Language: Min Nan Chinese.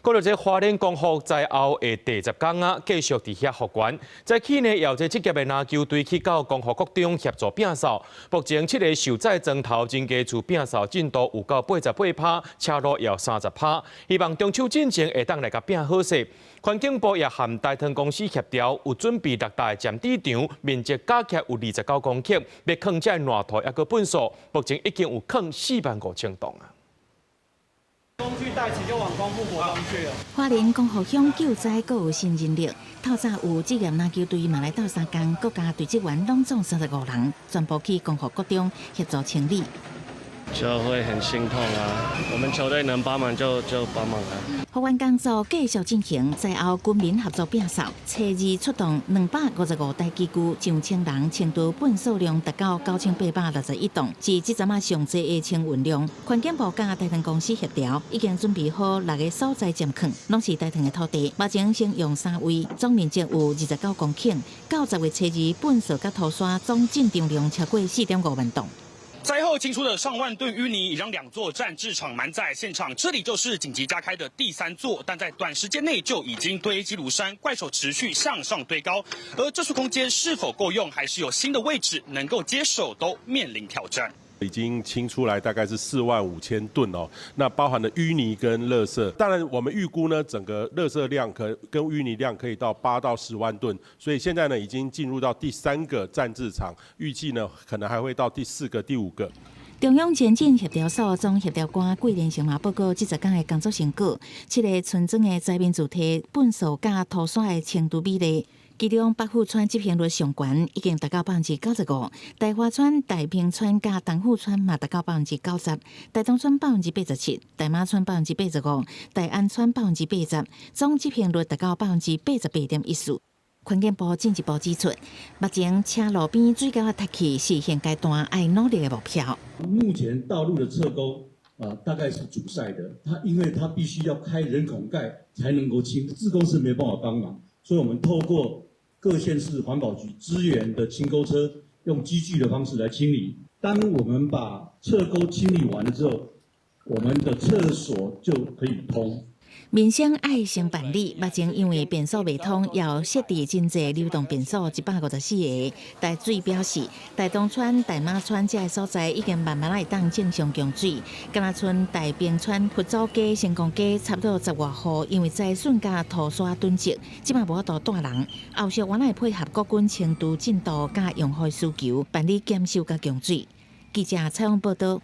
講著這花蓮光復災後的第十工啊，繼續佇遐復原。早起呢，有這職業的籃球隊去到光復國中協助摒掃。目前七个受災莊頭真濟厝摒掃進度有到88%，車路也有30%。希望中秋進前會當來共摒好勢。環境部也和大唐公司協調，有準備六大暫置場，面積加起來有29公頃，欲囥這爛土抑閣糞埽，目前已經有囥4萬5千噸啊。工具帶齊就往光復國中去了。花蓮光復鄉救災閣有新人力，透早有職業籃球隊嘛來鬥相共，國家隊職員攏總35人，全部去光復國中協助清理。就會很心痛啊！我們球隊能幫忙就幫忙啊。復原工作繼續進行，災後軍民合作摒掃，初二出動255台機具，上千人清除糞埽量達到9861噸，是這陣仔上濟的清運量。環境部佮大唐公司協調，已經準備好六个所在暫囥，攏是大唐的土地。目前先用三位，總面積有29公頃，到10月初二，糞埽佮土沙總進場量超過4.5萬噸。災後清出的上萬噸淤泥，已讓兩座暫置場滿載。現場這裡就是緊急加開的第三座，但在短時間內就已經堆積如山，怪手持續向上堆高。而這處空間是否夠用，還是有新的位置能夠接手，都面臨挑戰。已經清出來大概是4萬5千噸哦，那包含了淤泥跟垃圾。當然，我們預估呢，整個垃圾量可跟淤泥量可以到8到10萬噸，所以現在呢，已經進入到第三個暫置場，預計呢，可能還會到第四個、第五個。中央前進協調所總協調官桂連成嘛報告，這十工的工作成果，七个村莊的災民住宅糞埽佮土沙的清除比例。其中北富村執行率上懸，已經達到95%；大華村、大平村佮東富村嘛達到90%；大東村87%，大馬村85%，大安村80%，總執行率達到88.14%。環境部進一步指出，目前車路邊水溝仔塞去是現階段愛努力的目標。目前道路的側溝啊，大概是阻塞的，它因為它必須要開人孔蓋才能夠清，志工是沒辦法幫忙，所以我們透過各縣市環保局支援的清溝車，用機具的方式來清理。當我們把側溝清理完了之後，我們的廁所就可以通。民生愛先辦理，目前因為便所袂通，要設置真濟流動便所154个。台水表示，大東村、大馬村這个所在已經慢慢會當正常供水。敢若賰大平村、佛祖街、成功街差不多十外戶，因為災損佮土沙囤積，這馬無法度蹛人。後續阮會配合國軍清除進度佮用戶需求，辦理檢修佮供水。記者採訪報導。